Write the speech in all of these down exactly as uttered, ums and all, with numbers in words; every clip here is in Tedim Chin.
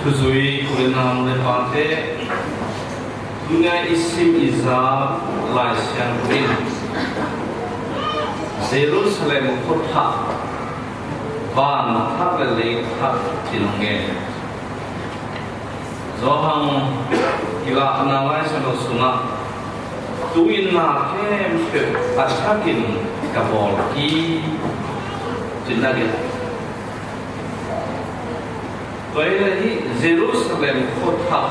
Thuzui khulenam le pate, tunia i sim i za Lai Siangtho in Jerusalem khua thak, van thak le lei thak ci-in hong gen. Johan kilahna Lai Siangtho sungah, "Tungin na khempeuh a thakin ka bawl hi," ci-in na gen. Tua hi leh hih Jerusalem khua thak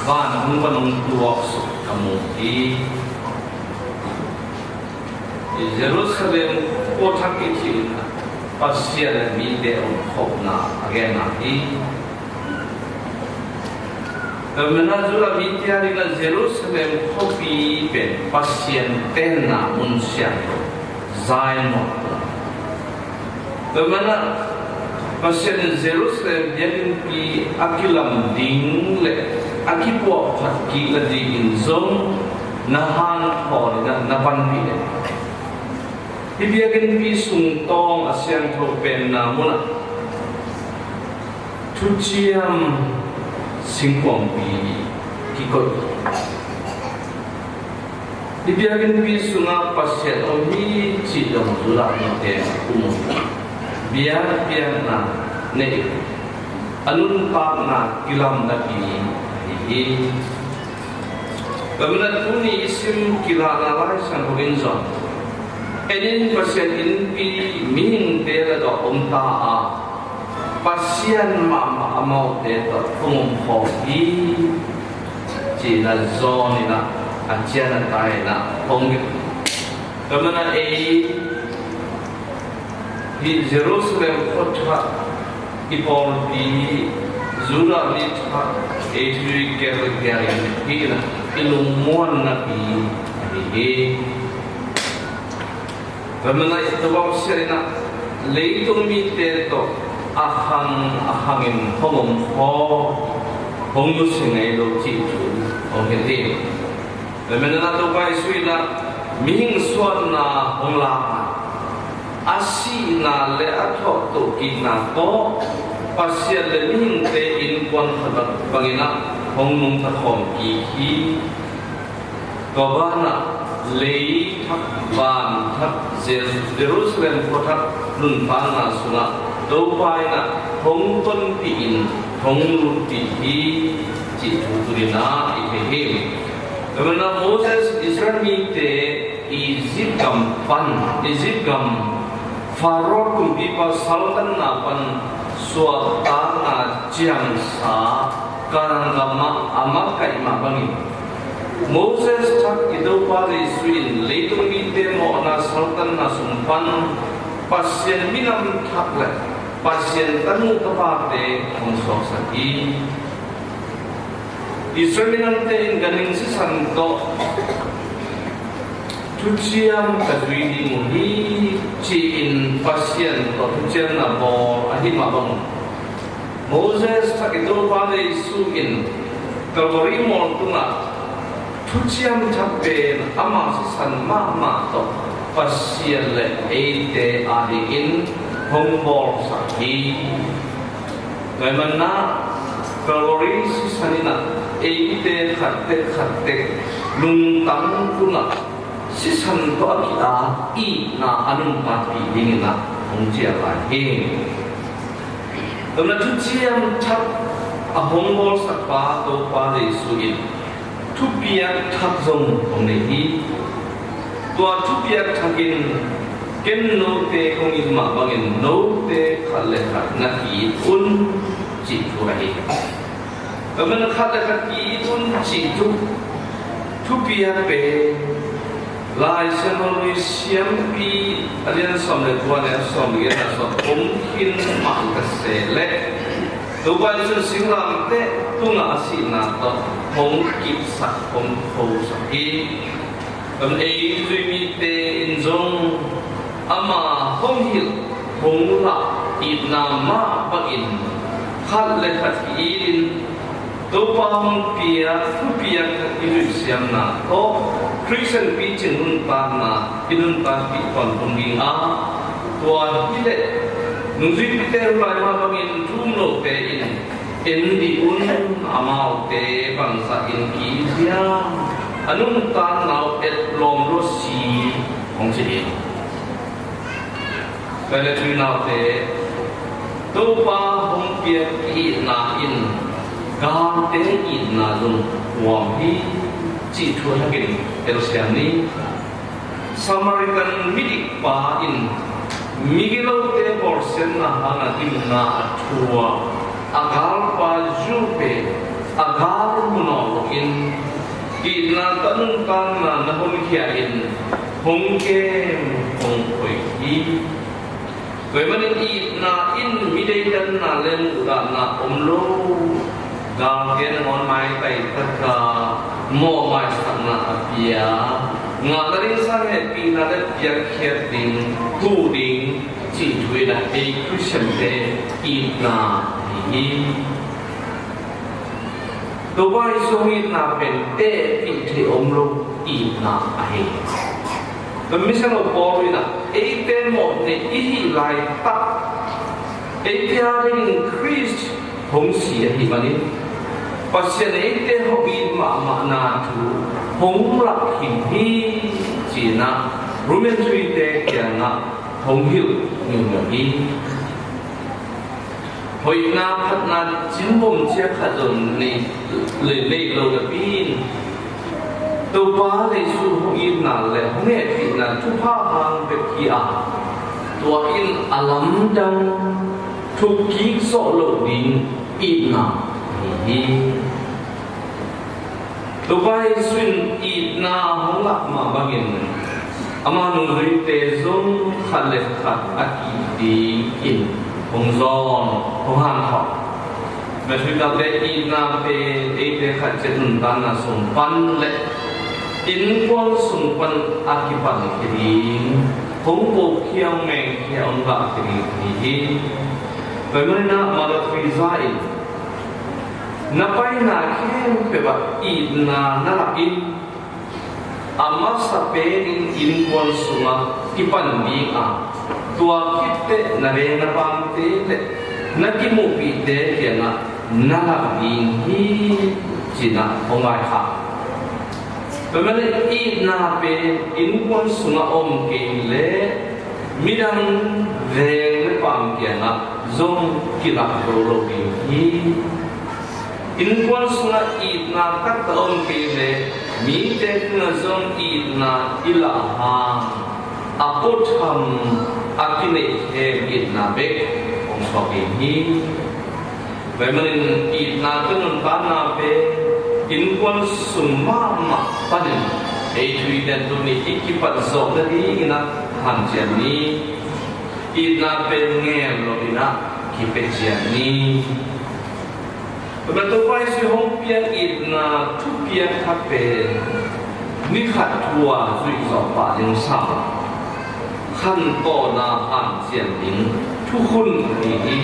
van hong pan hong tuaksuk ka mu hi. I Jerusalem khua thak i cih in Pasian le mite omkhopna a genna hi. Tua manin Judah mite adingin Jerusalem khuapi pen Pasian tenna mun siangtho, Zion mawh. Tua manin Pasian in Jerusalem biakinnpi a kilam ding le a kipuahphat kik nadingin zong na hanthawn in na panpih hi. Hih biakinnpi sung tawng a siangtho penna munah thuciam singkuangpi kikoih. Hih biakinnpi sungah Pasian om hi cih dong Judah mite um uh. Biakpiakna nei uh. A nuntakna kilamnapi ahi hi. Tua manin tuni i sim kilahna Lai Siangtho in zong, en in, Pasian innpi mihingte lakah om ta a, Pasian mahmah amaute tawh hong om khawm hi, ci-in a zawn in a, a cian a tai in a hong gen. Tua manin ei hih Jerusalem khua thak i pawlpi, Judah mi thak, ei thu i ker, ker in hih in a i lungmuannapi ahi hi. Tua manin i Topa Pasian in a leitung mite tawh a khang a khangin hong om khawm, hong nusia ngei lo cih thu hong hilh hi. Tua manin a Topa Jesuh in a mihing suanna hong lak a, a sihna le a thawhtoh kikna tawh Pasian le mihingte innkuan khat bangin a hong nungta khawm kik hi. Tua banah lei thak, van thak, Jer-, Jerusalem khua thak nuntakna sungah Topa in a hong tonpih in hong lutpih hi cih thu tuni-in a i thei hi. Tua manin Moses Israel mite Egypt gam pan, Egypt gam Pharaoh kumpipa saltanna pan suahtakna ciangsa Kanaan gamah a makaih mah bangin, Moses thak i Topa Jesuh in leitung mite mawhna saltanna sung pan Pasian minam thak le Pasian tanu tapate hong suaksak hi. Israel minamte in ganhing sisan tawh thuciam ka zui ding uh hi, ci-in Pasian tawh thuciamna bawl ahih mah bangin, Moses thak i Topa Jesuh in Calvary mual tungah thuciam thak pen ama sisan mahmah tawh Pasian le eite adingin hong bawlsak hi. Tua ahih manin Calvary sisan in a eite khattek khattek lungtang tungah sisan tawh a ki-ap itna a nuntakpih dingin a hong cial lai hi. Tua manin thuciam thak a hong bawlsakpa Topa Jesuh in thupiak thak zong hong nei hi. Tua thupiak thak in ken note kong it mah bangin note khat le khat na ki-it un cih thu ahi hi. Tua manin khat le khat ki-it un cih thu, thupiak pen Lai Siangtho Lui Siampi a lian sawm le kua, a neu sawm le giat na sawm om khin mah ka se leh, Topa Jesuh singlamteh tungah a sihna tawh hong kipsak, hong khosak hi. Tua manin ei zui mite in zong ama hong hilh, hong lah itna mah bangin khat le khat ki-it in Topa hong piak thupiak thak i zuih siamna tawh Khristian picing nuntakna i nuntakpih tawntung ding a, tua hi leh Nungzuipite, hih lai mah bangin thu um lote in en dih un. Amaute bangzah in ki-it hiam? A nuntakna uh et lawm lo si, hong ci hi. Ka le tuinaute, Topa hong piak itna in galte itna zong huam hi, cih thu a thakin telsiam ni. Samaritan midikpa in migilote bawlsiatna hangah gimna a thuak a galpa Zu pen a gal mu nawn loin, itna tawh nuntakna na honkhia in hong kem, hong hoih hi. Tua ahih manin itna in mi deidanna le muhdahna om lo, galte nangawn maitai taka mawhmaisakna a pia, ngah nading sang hehpihna le piakkhiat ding, huh ding cih thu in a ei Khristiante itna ahi hi. Topa Jesu hong itna pen tehpih theih om lo itna ahi. Tua misiangtho Paul in ah eite mawhneih i hih laitak, eite a dingin Khrist hong si ahih manin Pasian eite hong it mahmahna thu hong lak khin hi, ci-in ah Roman tuite kiangah hong hilh ngiungeu hi. Hoihna phatna cimbom ciak khat zong nei, le nei lo napi in, Topa Jesu hong itna le hong hehpihna thupha hang bek hi a, tua in a lamdang, thukkik zawh loh ding itna ahi hi. Topa Jesu in itna hong lak mah bangin ama nungzuite zong khat le khat a ki-it dingin hong zawn, hong hankhauh. Matthew taute, itna pen eite khat ciat nuntakna sung pan le innkuan sung pan a kipankhia ding, hong pokhia, hong mengkhia, hong gahkhia ding ahi hi. Tua ahih manin ah Mother Teresa in, na paina khempeuh ah itna na lak in, a masa penin innkuan sungah kipan ding a, tua khit teh na veng na pamte le na kimuhpihte kiangah na lak ding hi, ci-in ah hong vaikhak. Tua ahih manin itna pen innkuan sungah om kei leh midang veng le pam kiangah zong kilak zo lo ding hi. Innkuan sungah itna taktak om kei leh mite tungah zong itna i lah hang a puatham, a kineihkhem itna bek hong suak ding hi. Tua ahih manin itna tawh nuntakna pen innkuan sung mahmah panin ei thu-um tuni i kipat zawh nadingin ah hanciam ni. Itna pen ngen loin ah kipia ciat ni. Tua ahih manin Topa Jesu hong piak itna thupiak khat pen ni khat thu-a zuih zawh pah ding sam, khantohna hanciam ding thukhun ahi hi.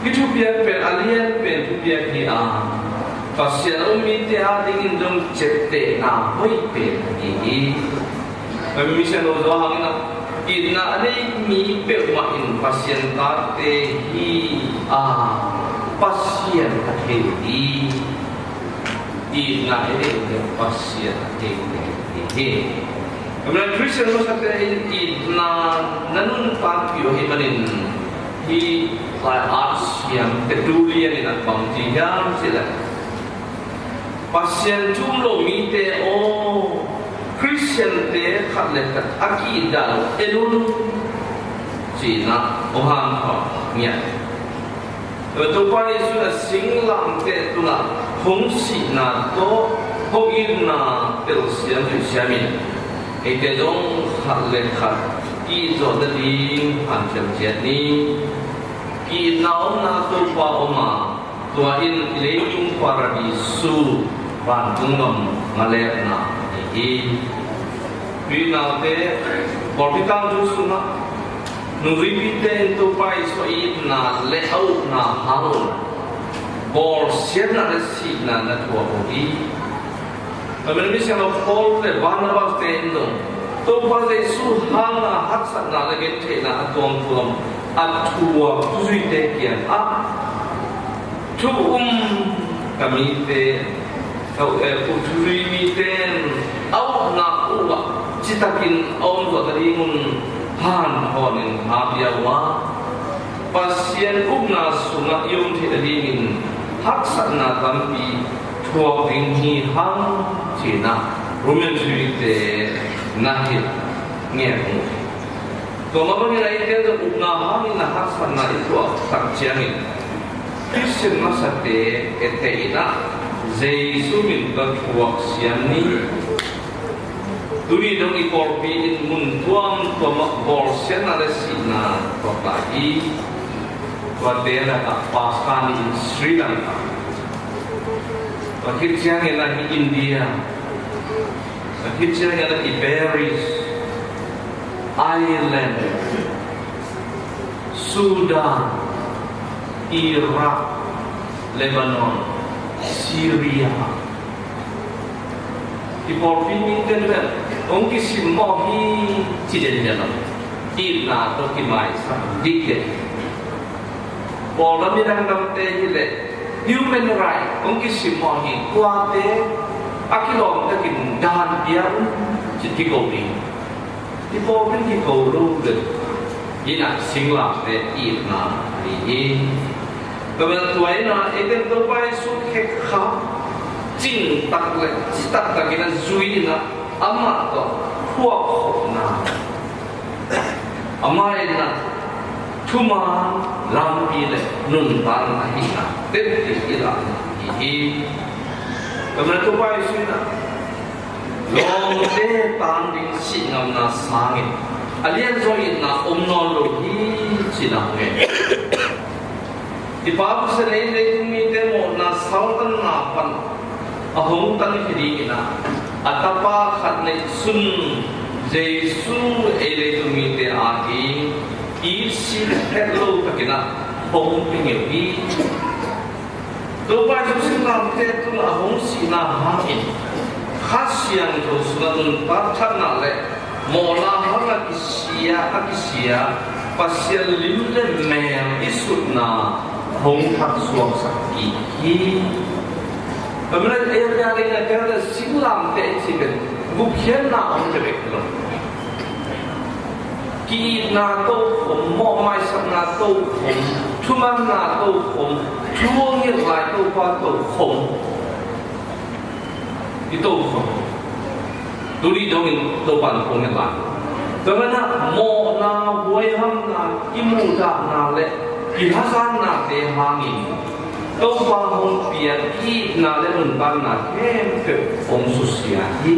Hih thupiak pen a lian pen thupiak hi a, Pasian a um mite a dingin zong ciaptehna hoih pen ahi hi. Tua ahih manin misiangtho Johan in ah, itna a nei mi peuhmah in Pasian tate hi a, Pasian a thei hi. Itna i neih leh Pasian a thei hi. Tua ahih manin Khristian masate in itna na nuntakpih uh ahih manin hih lai-at siam Tertullian in ah bang ci hiam cih leh, Pasian thu um lo mite aw, Khristiante khat le khat a ki-it dan uh en un, ci-in ah hong hankhauh ngiat. Tua Topa Jesu in ah singlamteh tungah hong sihna tawh hong itna telsiam zuihsiam in, eite zong khat le khat ki-it zawh nading hanciam ciat ni. Ki-itna omna Topa om a, tua in i leitung Paradisu vantung gam ngaletna ahi hi. Tua ahih manin pawlpi tangthu sungah nungzuipite in Topa Jesu a itna le a upna hang un bawlsiatna le sihna na thuak uh hi. Tua ahih manin misiangtho Paul le Barnabas te in zong Topa Jesu hanga haksatna le gentheihna a tuamtuam A thuak thuzuite kiangah thu um ka mite, ka, eh, u thuzui mite in a ukna uh ah citakin a om zawh nadingun hanthawnin hapia uh a, Pasian ukna sungah i om theih nadingin haksatna tampi thuak ding hi hang, ci-in ah Roman thuzuite na hilh ngen uh hi. Tua mah bangin a eite zong ukna hangin a haksatna i thuak tak ciangin Khristian masate etteh in ah Jesu min tawh thuak siam ni. Tuni dong i pawlpi in mun tuamtuam ah bawlsiatna le sihna tuak lai hi. Tuate lakah pastor nih in Sri Lanka, tua khit ciangin ah hi India, tua khit ciangin ah i Paris, Ireland, Sudan, Iraq, Lebanon, Syria. I pawlpi mite pen hong kisimmawh hi ci den hi a lo. Itna tawh kimaisak dikdek. Pawl lam i dangdangte hi leh human right hong kisimmawh hi, tuate a kilawm takin dan pia un ci kiko ding. I pawlpi in kiko lo le, in ah singlamteh itna ahi hi. Tua manin tua in ah eite in Topa Jesu khekhap cingtak le citak takin a zui in ah amah tawh phuakkhopna, amah in ah thuman lampi le nuntakna ahihna tepte i lah hi hi. Tua manin Topa Jesu in ah lawmte tang ding sihngamna sangin a lianzaw itna om nawn lo hi ci-in ah hong ngen. I Pa Pasian in leitung mite mawhna saltanna pan a hong tan hi dingin ah a Tapa khat neihsun Jesu ei leitung mite ading itsi het lo takin ah hong pia ngei hi. Topa Jesu singlamteh tungah a hong sihna hangin Kha Siangtho sungah nuntak thatna le mawhna hangah kisia, a kisia Pasian lim le mel i sutna hong thaksuaksak kik hi. Tua manin ei a piak ding a tel le singlamteh i cih pen gupkhiatna om te bek hi lo. Ki-itna tokhom, mawhmaisakna tokhom, thumanna tokhom, thu a nget lai Topa tokhom i tokhom. Tuni dongin Topa in thu a nget lai. Tua manin ah mawhna, huaihamna, kimuhdahna le kihazatnate hangin Topa hong piak itna le nuntakna khempeuh hong susia hi.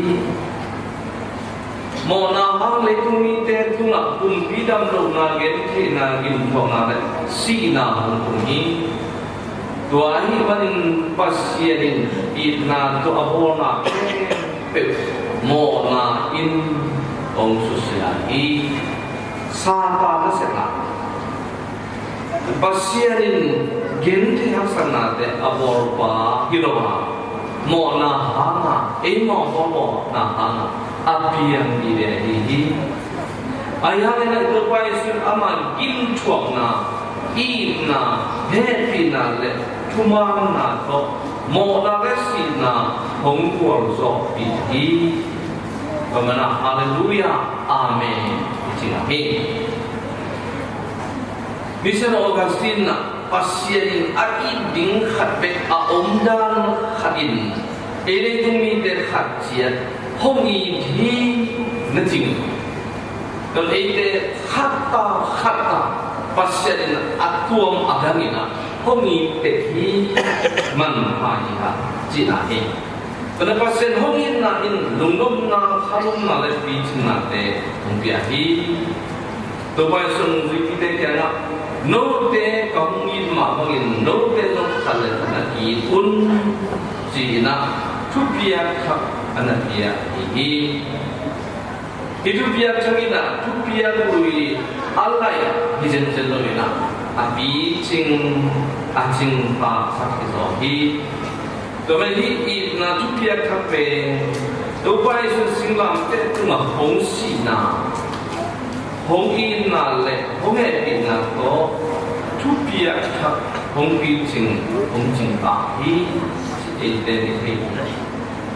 Mawhna hang leitung mite tungah pumpi damlohna, gentheihna, gimthuakna le sihna hong tung hi. Tua ahih manin Pasian in itna tawh a bawlna khempeuh mawhna in hong susia hi. Satan a sepna Pasian in genthei haksatnate a bawlpa hi lo a, mawhna hanga, eimah mawhna hanga a piang dide ahi hi. Ahi hangin ah Topa Jesu in ama gimthuakna, itna, hehpihna le thumanna tawh mawhna le sihna hong gualzawhpih hi. Tua manin ah Halleluiah, Amen i ci hi. Misiangtho Augustine in ah Pasian in a it ding khat bek a omdan khat in ei leitung mite khat ciat hong it hi na ci hi. Tua eite khatta khatta Pasian in a tuam a dang in ah hong it tek hi, manpha hi hang cihna hi. Tua Pasian hong itna in lungnopna, khanopna le picingnate hong pia hi. Topa Jesu in nungzuipite kiangah, note ka hong it mah bangin note zong khat le khat na ki-it un, ci-in ah thupiak thak a na pia hi hi. Hih thupiak thak in ah thupiak lui a lai hi zenzen lo in ah a picing, a cingpaksak hi zaw hi. Tua manin hih itna thupiak thak pen Topa Jesu singlamteh tungah hong sihna, hong itna le hong hehpihna tawh thupiak thak hong picing, hong cing ta hi. Eite ni thei.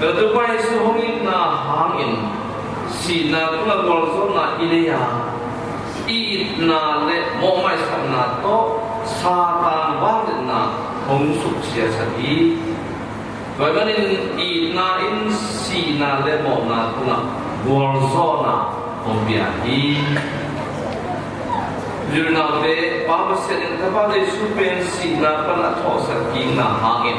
Topa Jesu hong itna hangin sihna tungah gualzawhna i nei a, i itna le mawhmaisakna tawh Satan vangliatna hong suksiasak hi. Tua ahih manin itna in sihna le mawhna tungah gualzawhna hong pia hi. Unaute, Pa Pasian in Tapa Jesu pen sihna pan a thawhsak kikna hangin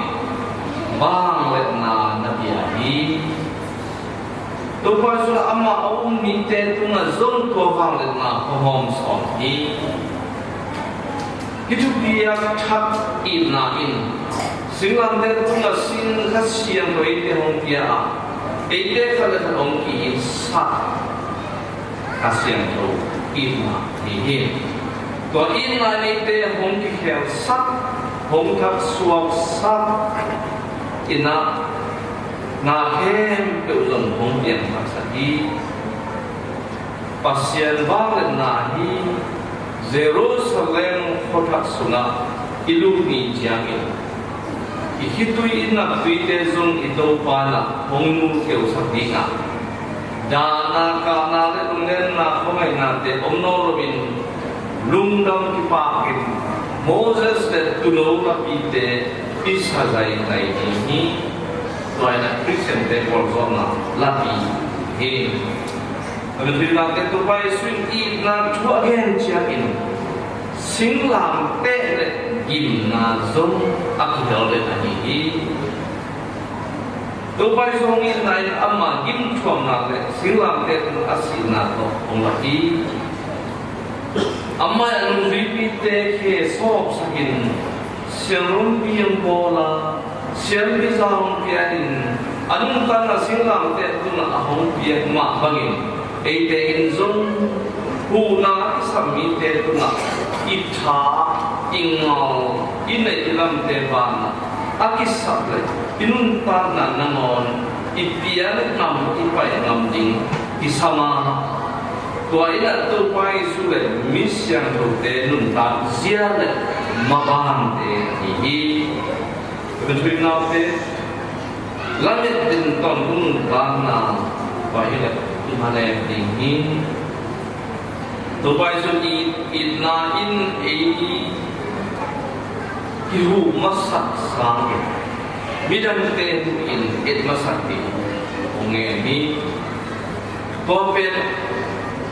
vangliatna na pia hi. Topa Jesu in amah a um mite tungah zong tua vangliatna hong hawmsawn hi. Hih thupiak thak itna in singlamteh tungah sin Kha Siangtho eite hong pia a, eite khat le khat hong ki-itsak Kha Siangtho itna hi hi. Tua itna in eite hong kikhelsak, hong thaksuaksak, itna na khempeuh zong hong piangthaksak hi. Pasian vangliatna hi. Jerusalem khuathak sungah i lut ni ciangin i khitui i naktuite zong i Topa in ah hong nulkeusak ding a, dahna, kahna le lungnenna khuangaihnate om nawn loin lungdam kipakin Moses le tuuno lapite i sa zaitai ding hi. Tua in ah Khristiante gualzawhna lapi hi. A biakinnate, Topa Jesu in itna thu a gen ciangin singlamteh le gimna zong a kihel den ahi hi. Topa Jesu hong itna in ama gimthuakna le singlamteh tungah a sihna tawh hong lak hi. Amah in a nungzuipite khe sawpsakin sianrumpi hong bawl a, siampi za hong pia in, a nuntakna singlamteh tungah a hong piak mah bangin eite in zong huhna a kisam mite tungah i tha, i ngal, i neih i lamte banah a kisap le i nuntakna nangawn i piang ngam, i pai ngam ding kisam a, tua in ah Topa Jesu le mi siangthote nuntak zia le mabante ahi hi. Ka thuhilhte, lamet din tawntung nuntakna tua hi le i mah le ding hi. Topa Jesu in itna in ei kihuh masak sangin midangte in et masak ding hong ngen hi. Tua pen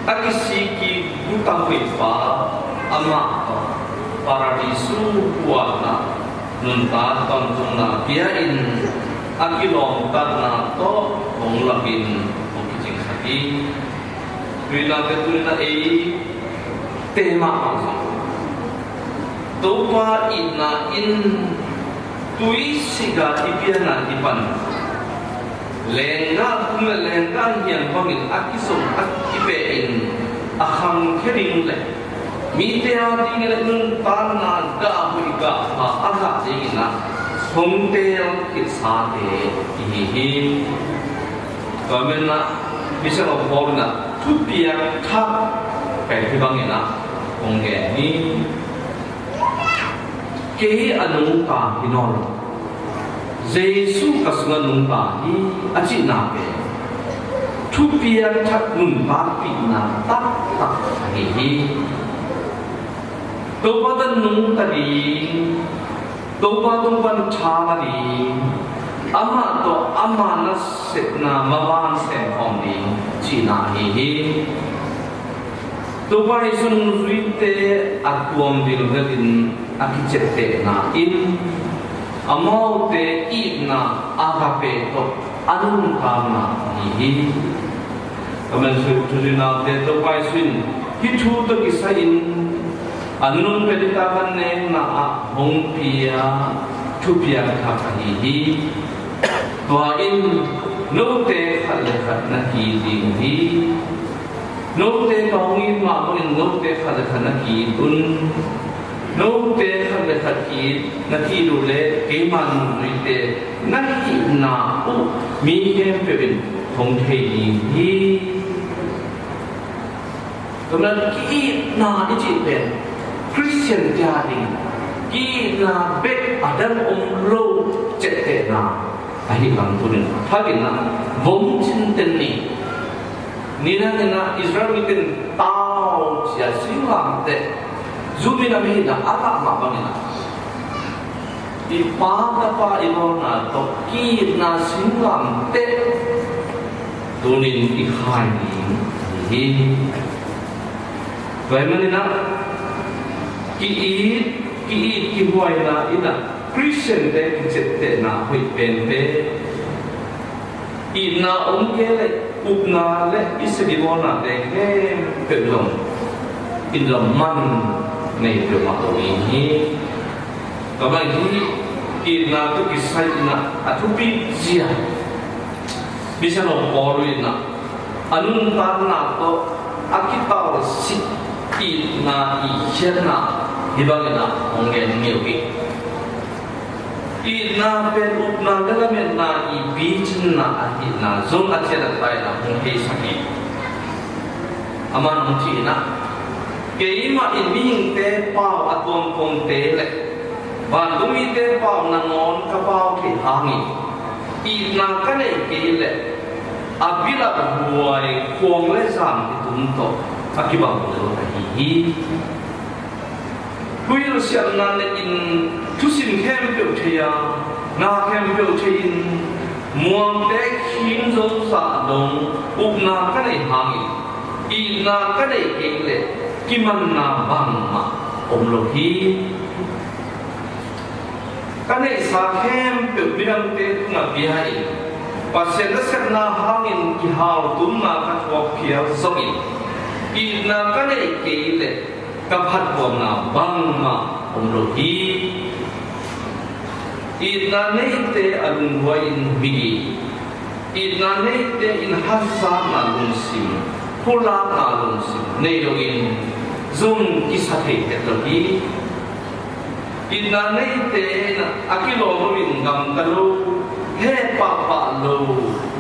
a kisik i guta huihpa amah tawh Paradisu huatna nuntak tawntungna pia in a kilawmtatna tawh hong lakin hong kicingsak hi. Tuinate tunin a ei te mahmah zong Topa itna in tuisik a i pianna i pan lengga kum le lengga hiang bangin a kizom a kipeh in a khangkhia ding le mite a dingin a nuntakna gah hoih gah pha a gah dingin a hong teel khitsate i hi hi. Tua menah Misiangtho Paul in ah thupiak thak pen hih bangin ah hong gen hi. Kei a nungta hi nawn lo, Jesu ka sungah nungta hi a cihna pen thupiak thak nuntakpihna taktak ahi hi. Topa tawh nungta ding, Topa tung pan tha la ding, amah tawh ama nasepna maban semkhawm ding cihna ahi hi. Topa Jesu nungzuite a tuam vilvel in a kiciaptehna in amaute itna agape tawh a nuntakna ahi hi. Ka men sui thuzuinaute, Topa Jesu in hih thu tawh kisai in a nunung pen i takan nekna ah hong pia thupiak thak ahi hi. Tua in note khat le khat na ki ding hi. Note ka hong it mah bangin note khat le khat na ki-it un. Note khat le khat ki-it na ki-it uh leh keima nungzuite na hihna uh mi khempeuh in hong thei ding hi. Tua manin ki-itna i cih pen Khristian te a ding ki-itna bek a dang om lo ciattehna ahih lam tuni-in thak in ah vom cin ten ni. Nidang in ah Israel mite in tau ci-a singlamteh, Jew mi na mihina a lak mah bangin ah i pa tapa i lawmna tawh ki-itna singlamteh tuni-in i khai ding ahi hi. Tua ahih manin ah ki-it, ki-it kihuaina in ah Khristian te kiciaptehna hoih penpen, itna om kei leh upna le i sagih bawlnate khempeuh zong in lam man nei peuhmah lo ding hi. Tua bang hi, itna tawh kisai in ah a thupi zia Misiangtho Paul in ah a nuntakna tawh a kitalsik itna i khiatna hih bangin ah hong gen ngei uh hi. Itna pen upna le lametna i picinna ahihna zong a cian a taina hong heisak hi. Aman hong ci in ah, keimah in mihingte pau a tuamtuamte le vantung mite pau nangawn ka pau theih hangin itna ka neih kei leh a bilap huai khuang le zang i tum tawh a kibang lo ahi hi. Huihilh siamna neih in thusim khempeuh thei a, na khempeuh thei in muangte khim zozah dong upna ka neih hangin itna ka neih kei leh kimanna bangmah om lo hi. Ka neihsa khempeuh midangte tungah pia-in Pasian nasepna hangin kihau tumna ka thuak phial zongin itna ka neih kei leh ka phattuamna bangmah om lo hi. Itna neite a lungduai in migi, itna neite in hazatna lungsim, pulakna lungsim nei loin zong kisa thei het lo hi. Itna neite in a kilawm loin gamta lo, heh pahpah lo,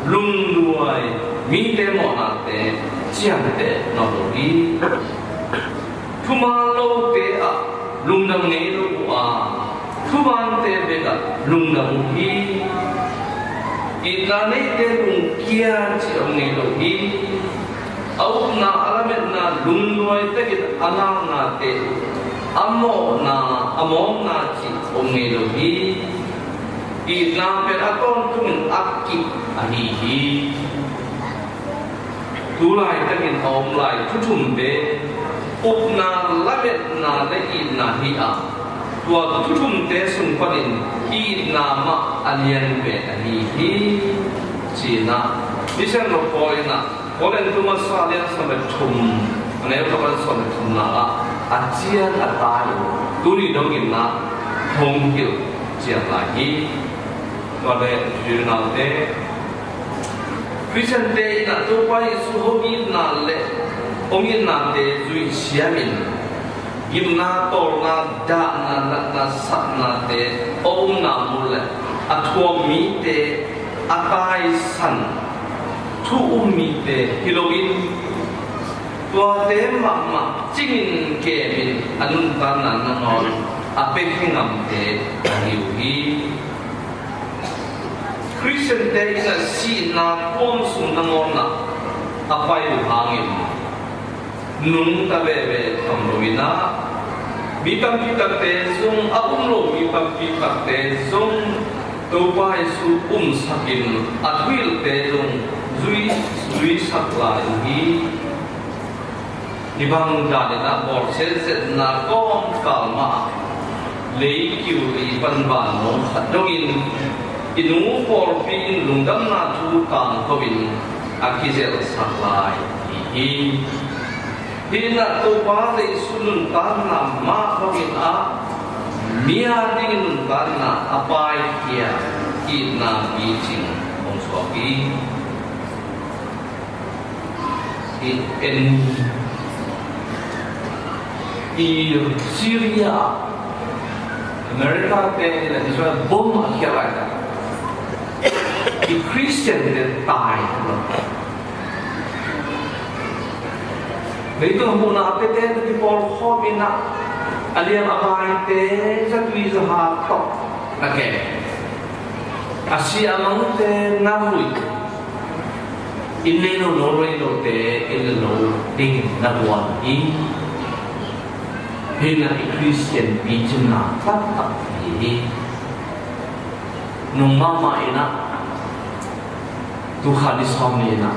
lungduai, mite mawhnate ciamteh nawn lo hi. Thuman lote ah lungdam ngei lo uh a, thumante bek ah lungdam uh hi. Itna neite lungkia cih om ngei lo hi. A upna, a lametna, lungduai takin a ngaknate uh a mawhna, a mawkna cih om ngei lo hi. Itna pen a tawntungin a kip ahi hi. Tu laitakin a om lai thu thum pen upna, lametna le itna hi a, tua thu thumte sung panin itna mah a lian pen ahi hi, ci-in ah Misiangtho Paul in ah Korin tu masa lian sawm le thum, a neu khat pan sawm le thumna ah a cian a tai uh tuni dongin ah hong hilh cian lai hi. Tua le, u naute, Khristiante in ah Topa Jesu hong itna le hong itnate zui siamin gimna, tawlna, dahna, natna, satnate a omna mu le a thuak mite a taisan thu um mite hi loin tuate mahmah cingin kemin a nuntakna nangawn a pia khingamte ahi uh hi. Khristiante in ah sihna kuam sung nangawn ah a pai uh hangin nungta veve tham loin ah mi tampi takte zong, a um lo mi tampi takte zong Topa Jesu umsakin a thuhilhte zong zui, zuisak lai uh hi. Hih bang danin ah bawlsiat zetna kawmkal mah leikiu li pan vanmawng khat dongin i nu pawlpi in lungdamna thu tangko in a kizelhsak lai hi hi. Hih in ah Topa Jesu nuntakna mah bangin ah mi a dingin nuntakna a paikhia itna picing hong suak hi. I en i Syria, America te le Israel bom a khia lai ta, i Christian te tai lo. Leitung a huhna a piate tawh kipawlkhawm in ah, a liam a baite zatui zahak tawh na kem. A si a mangte na lui. Inn nei lo, no rei lote inn le lo dingin na guan hi. Hih in ah i Khristian picinna taktak hi hi. Nung mahmah in ah, tu kha ni sawm ni in ah,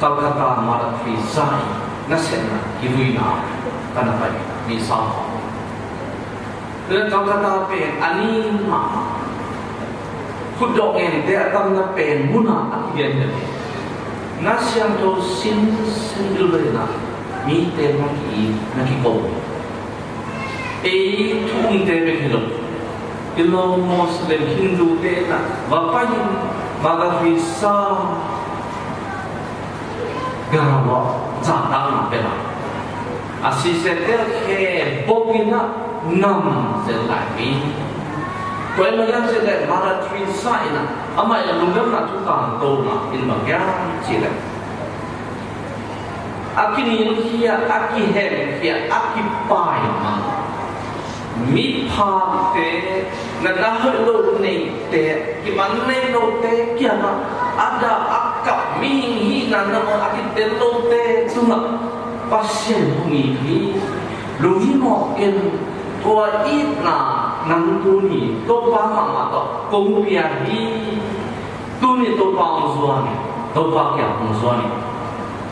Calcutta Mother Teresa in nasepna kivuina ka na pai ni sawm. Calcutta pen a nin mahmah. Khutdawh ngente a tamna pen munah a kigen hi. Na siangtho sinsen bil bel in ah mite na ki-it, na kikom. Ei thu umte bek hi lo. I lawm Muslim Hindute in ah va pai in Mother Teresa garawa zahtakna pia a. A sisete khe bok in ah nam zel lai hi. Tua ahih manin ah Mother Teresa in ah amah i lungdamna thu tangkona in bang hiam cih leh, a kinilkhia, a kihemkhia, a kipaimang miphakte, natna hoih lo neite, kiman nei lote kiangah a dah a kap, mihing hihna nangawn a kitel lote tungah Pasian hong it hi. Lunghimawh ken, tua itna nang tuni Topa mahmah tawh kong pia hi. Tuni Topa hong zuan in, Topa kiang hong zuan in.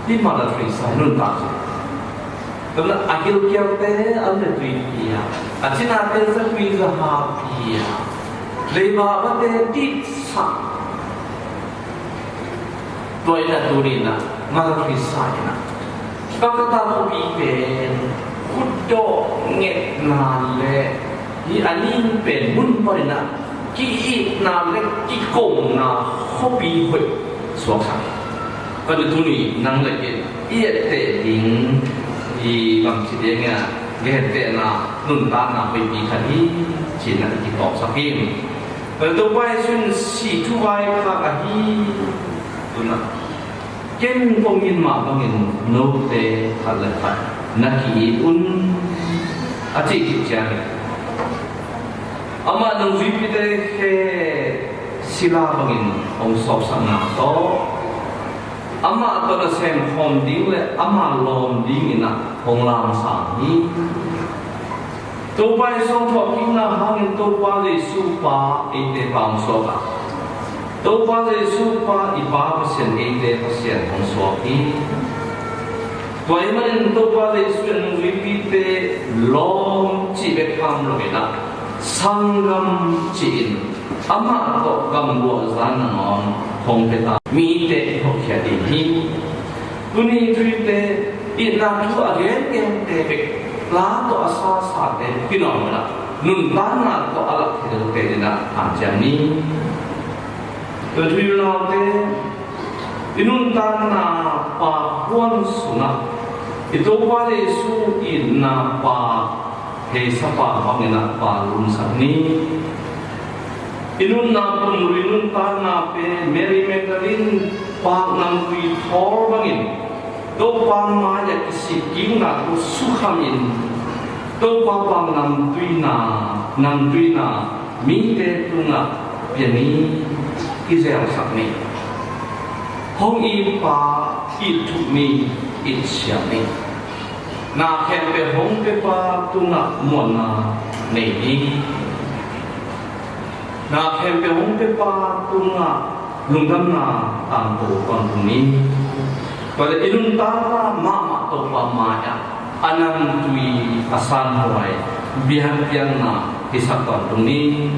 Hih Mother Teresa nuntak hi. Tua a gilkialte a om le tuipi a, a cinate zatui zahak pi a, leiba bate ditsak. Tua in ah tuni in ah Mother Teresa in ah Calcutta khuapi pen khutdawh ngetna le hih a nin pen mun pan in ah ki-itna le kikomna khuapi hoih suaksak. Tua in ah tuni nang le kei i etteh ding, i bangci ding a, i ettehna nuntakna hoihpi khat hi ci-in ah i kitawpsak hi. Tua in ah Topa Jesu in sih thuvai khak ahi. Tu in ah ken kong it mah bangin note khat le khat na ki-it un, a cih khit ciangin amah nungzuipite khe sila bangin hong sawpsakna tawh, amah tawh nasem khawm ding le ama lawm dingin ah hong lamsang hi. Topa Jesu hong thawhkikna hangin Topa Jesu Pa eite Pa hong suak a, Topa Jesu Pa i Pa Pasian eite Pasian hong suak hi. Tua ahih manin Topa Jesu in a nungzuipite lawm cih bek tham lo in ah, sanggam ci-in amah tawh gambuah zan nangawn hong pia ta, mite i hawkkhiat ding hi. Tuni tuite itna thu a gengente bek, la tawh a sasate kinawm in ah, nuntakna tawh a lak theite in ah hanciam ni. Tua thu i unaute, i nuntakna pakhuan sungah i Topa Jesu itna pak, heisa pak bangin ah pak lumsak ni. I nunna pumrui nuntakna pen Mary Magdalene pak namtui thawl bangin Topa mai-ah kisik kikna tawh sukhamin, Topa pak namtuina, namtuina mite tungah pia ni, kizelsak ni. Hong itpa itthuk ni, itsiam ni. Na khempeuh hong piapa tungah muanna nei ni. Na khempeuh hong piapa tungah lungdamna tangko tawntung ni. Tua leh i nuntakna mahmah Topa mai-ah a namtui, a sanhuai biakpiakna hisak tawntung ni.